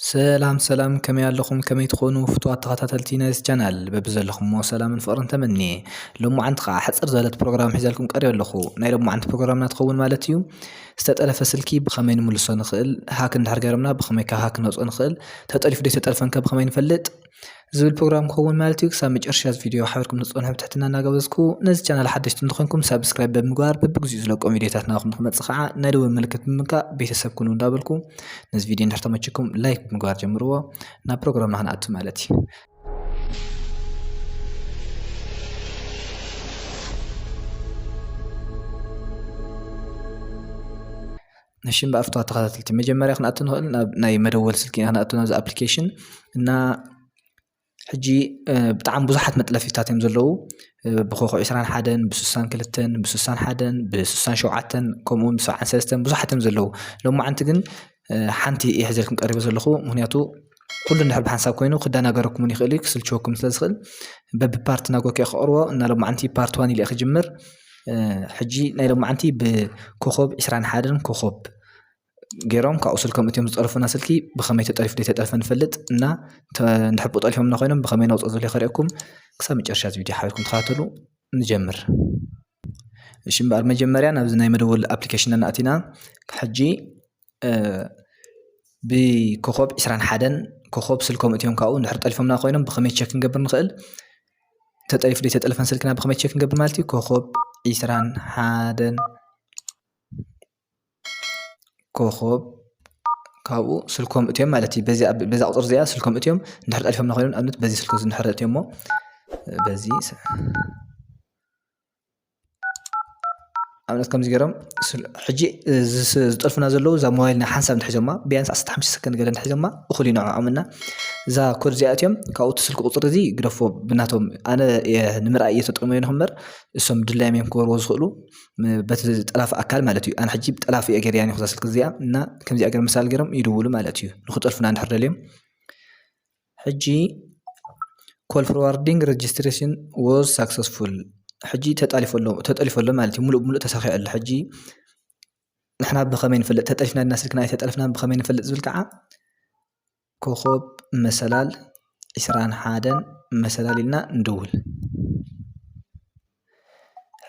ሰላም ሰላም፣ ከመይ ኣለኹም? ከመይ ትኾኑ ፍቱዋት ተኸታተልቲ ናይዚ ቻናል? በብዘለኹሞ ሰላምን ፍቕርን ተመንየ። ሎማዓንቲ ኸዓ ሕጽር ዝበለት ፕሮግራም ሒዘልኩም ቀሪበ ኣለኹ። ናይ ሎማዓንቲ ፕሮግራምና ትኸውን ማለት እዩ፣ ዝተጠለፈ ስልኪ ብኸመይ ንምልሶ ንኽእል፣ ሃክ እንድሕር ገይሮምና ብኸመይ ካብ ሃክ ነውፅኦ ንኽእል፣ ተጠሊፉ ዘይተጠልፈንከ ብኸመይ ንፈልጥ ዝብል ፕሮግራም ክኸውን ማለት እዩ። ክሳብ መጨረሻ እዚ ቪድዮ ሓቢርኩም ንክትፀንሑ ብትሕትና እናጋበዝኩ፣ ነዚ ቻናል ሓደሽቲ እንተኾይንኩም ሳብስክራይብ ብምግባር በብግዚኡ ዝለቆም ቪድዮታት ናባኹም ንክመፅእ ኸዓ ናይ ደወል ምልክት ብምንካእ ቤተሰብ ኩኑ እንዳበልኩ፣ ነዚ ቪድዮ እንድሕር ተመችኩም ላይክ ብምግባር ጀምርዎ። ናብ ፕሮግራምና ክንኣቱ ማለት እዩ። እሺ እምበኣር ፍቱዋት ተኸታተልቲ፣ መጀመርያ ክንኣቱ ንኽእል ናብ ናይ መደወል ስልኪ ኢና ክንኣቱ ናብዚ ኣፕሊኬሽን። እና ሕጂ፣ እ፣ ብጣዕሚ ብዙሓት መጥለፊታት እዮም ዘለዉ። እ፣ ብኮኾብ ዕስራን ሓደን፣ ብስሳን ክልተን፣ ብስሳን ሓደን፣ ብስሳን ሸውዓተን፣ ከምኡ እውን ብሰብዓን ሰለስተን ብዙሓት እዮም ዘለዉ። ሎማዓንቲ ግን፣ እ፣ ሓንቲ እየ ሒዘልኩም ቀሪበ ዘለኹ። ምኽንያቱ ኩሉ እንድሕር ብሓንሳብ ኮይኑ ክደናገረኩምን ይኽእል እዩ፣ ክስልችወኩም ስለ ዝኽእል በብፓርት እናጎከ እየ ከቕርቦ። እና ሎማዓንቲ ፓርት ዋን ኢለ እየ ክጅምር። እ፣ ሕጂ ናይ ሎማዓንቲ ብኮኾብ ዕስራን ሓደን ኮኾብ ገይሮም ካብኡ ስልኮም እትዮም ዝጠልፉና ስልኪ ብኸመይ ተጠሊፉ ዘይተጠልፈ ንፈልጥ እና ተ-፣ እንድሕር ብኡ ጠሊፎምና ኮይኖም ብኸመይ ነውፅኦ ዘሎ ከርእየኩም። ክሳብ መጨረሻ እዚ ቪድዮ ሓቢርኩም ተኸታተሉ። ንጀምር። እሺ እምበኣር መጀመርያ ናብዚ ናይ መደወሊ ኣፕሊኬሽን እናኣቲና ሕጂ፣ እ፣ ብኮኾብ ዕስራን ሓደን ኮኾብ ስልኮም እትዮም ካብኡ እንድሕር ጠሊፎምና ኮይኖም ብኸመይ ቸክ ክንገብር ንኽእል? ተጠሊፉ ዘይተጠልፈን ስልክና ብኸመይ ቸክ ክንገብር ማለት እዩ? ኮኾብ ዕስራን ሓደን ኮኾብ ካብኡ ስልኮም እትዮም ማለት እዩ። በዚ ኣብ-፣ በዛ ቁፅሪ እዚኣ ስልኮም እትዮም እንድሕር ጠሊፎምና ኮይኖም፣ ንኣብነት በዚ ስልኪ እዚ እንድሕር እትዮም እሞ፣ በዚ ስ-፣ ኣብነት ከምዚ ገይሮም ስል-፣ ሕጂ እዚ ስ-፣ ዝጠልፉና ዘለዉ እዛ ሞባይልና ሓንሳብ እንድሕር ሒዞማ፣ ቢያንስ ዓሰርተ ሓሙሽተ ሰከንድ ገለ እንድሕር ሒዞማ፣ እኹል እዩ ንዕዖም። እና እዛ ኮድ እዚኣ እትዮም ካብኡ እቲ ስልኪ ቁፅሪ እዚ ግደፎ ብናቶም፣ ኣነ እየ ንምርኣይ እየ ተጠቂመዮ ንኽምበር፣ እሶም ድላዮም እዮም ክገብርዎ ዝኽእሉ፣ ም-፣ በቲ ጠላፊ ኣካል ማለት እዩ። ኣነ ሕጂ ጠላፊ እየ ገይረያ እኔኹ እዛ ስልኪ እዚኣ፣ እና ከምዚኣ ገይሮም መሳል ገይሮም ይድውሉ ማለት እዩ፣ ንኽጠልፉና እንድሕር ደልዮም። ሕጂ call forwarding registration was successful። ሕጂ ተጣሊፉ ኣሎ፣ ተጠሊፉ ኣሎ ማለት እዩ፣ ሙሉእ ብሙሉእ ተሳኺዑ ኣሎ። ሕጂ ንሕና ብኸመይ ንፈልጥ? ተጠሊፍና ድና ስልክና ኣይተጠለፍናን ብኸመይ ንፈልጥ ዝብል ከዓ ኮኾብ መሰላል ዕስራን ሓደን መሰላል ኢልና ንድውል።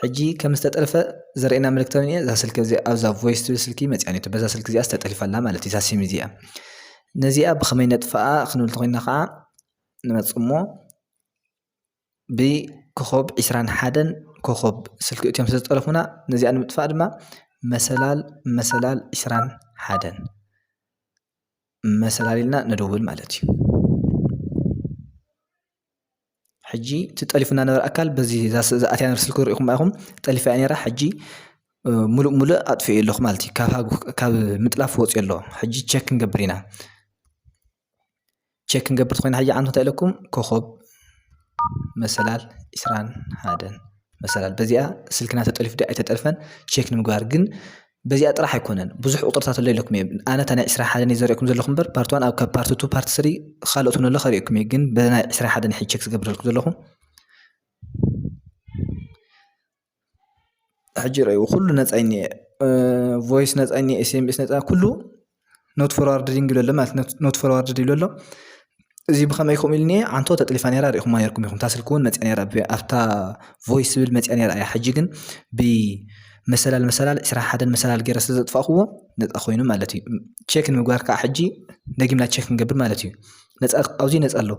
ሕጂ ከም ዝተጠልፈ ዘርእየና ምልክት ተምንኤ እዛ ስልኪ እዚ ኣብዛ ቮይስ ትብል ስልኪ መፅያ ነቶ። በዛ ስልኪ እዚኣ ዝተጠሊፋ ኣላ ማለት እዩ፣ እዛ ሲም እዚኣ። ነዚኣ ብኸመይ ነጥፍኣ ክንብል እንተኾይንና ከዓ ንመፅእ እሞ ብኮኾብ ዕስራን ሓደን ኮኾብ ስልኪ እትዮም ስለ ዝጠለፉና፣ ነዚኣ ንምጥፋእ ድማ መሰላል መሰላል ዕስራን ሓደን መሰላል ኢልና ንድውል ማለት እዩ። ሕጂ እቲ ጠሊፉና ነበረ ኣካል በዚ እዛ ስ-፣ እዛ ኣትያ ነበረ ስልኪ ርኢኹም ኢኹም፣ ጠሊፋ እያ ነይራ። ሕጂ፣ እ፣ ሙሉእ ሙሉእ ኣጥፊኤ ኣለኹ ማለት እዩ። ካብ ሃጉ-፣ ካብ ምጥላፍ ወፂኡ ኣሎ። ሕጂ ቸክ ክንገብር ኢና። ቸክ ክንገብር ተኾይና ሕጂ ዓንቶ እንታይ ኢለኩም? ኮኾብ መሰላል ዕስራን ሓደን መሰላል። በዚኣ ስልክና ተጠሊፉ ዶ ኣይተጠልፈን ቸክ ንምግባር። ግን በዚኣ ጥራሕ ኣይኮነን፣ ብዙሕ ቁፅርታት ኣሎ ኢለኩም እየ። ኣነ እታ ናይ ዕስራን ሓደን እየ ዘርእየኩም ዘለኹ እምበር፣ ፓርት ዋን ኣብ፣ ካብ ፓርት ቱ፣ ፓርት ስሪ፣ ካልኦት እውን ኣሎ ከርእየኩም እየ። ግን በናይ ዕስራን ሓደን ሕጂ ቸክ ዝገብር ዘለኹ ዘለኹ። ሕጂ ረእይዎ፣ ኩሉ ነፃ እዩ እኒኤ። እ፣ ቮይስ ነፃ እዩ እኒኤ፣ ኤስ ኤም ኤስ ነፃ፣ ኩሉ ኖት ፎርዋርድድ ይብሎ ኣሎ ማለት፣ ኖት፣ ኖት ፎርዋርድድ ይብሎ ኣሎ። እዚ ብኸመይ ከምኡ ኢሉ እኒኤ? ዓንቶ ተጥሊፋ ነይራ፣ ርኢኹማ ነይርኩም ኢኹም። እታ ስልኪ እውን መፅያ ነይራ፣ ብ-፣ ኣብታ ቮይስ ዝብል መፅያ ነይራ እያ። ሕጂ ግን ብመሰላል መሰላል ዕስራን ሓደን መሰላል ገይረ ስለ ዘጥፋእኩዎ ነፃ ኮይኑ ማለት እዩ። ቸክ ንምግባር ከዓ ሕጂ ደጊምና ቸክ ክንገብር ማለት እዩ። ነፃ፣ ኣብዚ ነፃ ኣሎ።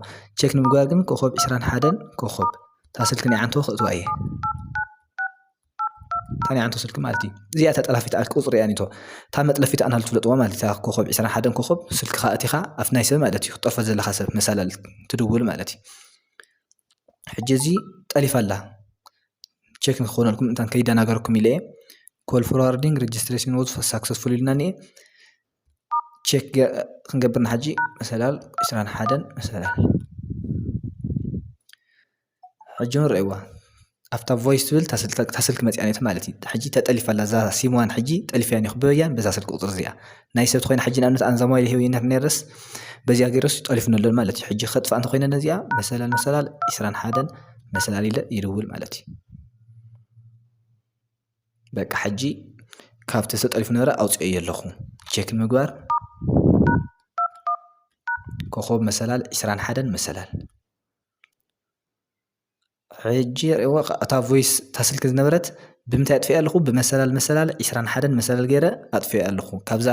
ቸክ ንምግባር ግን ኮኾብ ዕስራን ሓደን ኮኾብ፣ እታ ስልኪ ናይ ዓንቶ ከእትዋ እየ። እታ ናይ ዓንቶ ስልኪ ማለት እዩ። እዚኣ እታ ጠላፊት ኣል-፣ ቁፅሪ እያ ኒቶ። እታ መጥለፊት ኣናል ትፍለጥዋ ማለት እዩ። እታ ኮኾብ ዕስራን ሓደን ኮኾብ ስልክኻ ኣቲኻ፣ ኣብ ናይ ሰብ ማለት እዩ፣ ክትጠልፎ ዘለኻ ሰብ መሰላል ትድውል ማለት እዩ። ሕጂ እዚ ጠሊፋ ኣላ። ቸክ ንክኾነልኩም እንታን ከይደናገረኩም ኢለ እየ። ኮል ፎርዋርዲንግ ሬጅስትሬሽን ወዝ ሳክሰስፉል ኢልና እኒኤ። ቸክ ገ-፣ ክንገብር ንሓጂ መሰላል ዕስራን ሓደን መሰላል። ሕጂ ንርእይዋ። ኣብታ ቮይስ ትብል እታ ስልክ፣ እታ ስልክ መጽያ ኔት ማለት እዩ። ሕጂ ተጠሊፋ ኣላ እዛ ሲም ዋን፣ ሕጂ ጠሊፈያ እኒኹ በያን በዛ ስልክ ቁጽሪ እዚኣ። ናይ ሰብ ተኾይና ሕጂ ንኣብነት ኣነ እዛ ሞባይል ሂበ ነይረስ በዚኣ ገይረስ ጠሊፉኒ ኣሎ ማለት እዩ። ሕጂ ከጥፍኣ እንተኾይነ ነዚኣ መሰላል መሰላል ዕስራን ሓደን መሰላል ኢለ ይድውል ማለት እዩ። በቃ ሕጂ ካብቲ ተጠሊፉ ነበረ ኣውፅኤዮ ኣለኹ። ቸክ ንምግባር ኮኸብ መሰላል ዕስራን ሓደን መሰላል። ሕጂ ርእይዎ፣ እታ ቮይስ እታ ስልኪ ዝነበረት ብምንታይ ኣጥፊኣ ኣለኹ? ብመሰላል መሰላል ዕስራን ሓደን መሰላል ገይረ ኣጥፊኣ ኣለኹ። ካብዛ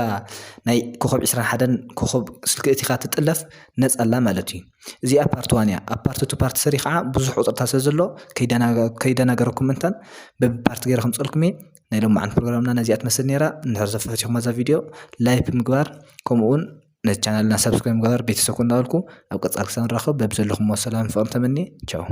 ናይ ኮኸብ ዕስራን ሓደን ኮኸብ ስልኪ እቲኻ ትጥለፍ ነፃ ኣላ ማለት እዩ። እዚኣ ፓርት ዋን እያ። ኣብ ፓርት ቱ ፓርት ስሪ ከዓ ብዙሕ ቁፅርታት ስለ ዘሎ ከይደናገ- ከይደናገረኩም እንተን በብፓርት ገይረ ከምፀልኩም እየ። ናይ ሎማዓንቲ ፕሮግራምና ነዚኣ ትመስል ነይራ። እንድሕር ዘፈቲኹም ዛ ቪድዮ ላይክ ብምግባር ከምኡ እውን ነዚ ቻናልና ሳብስክራይብ ምግባር ቤተሰብ ኩን እናበልኩ ኣብ ቀፃሊ ክሳብ ንራኸብ በብዘለኹም ሰላም ፍቕሪ ተመኒ። ቻው።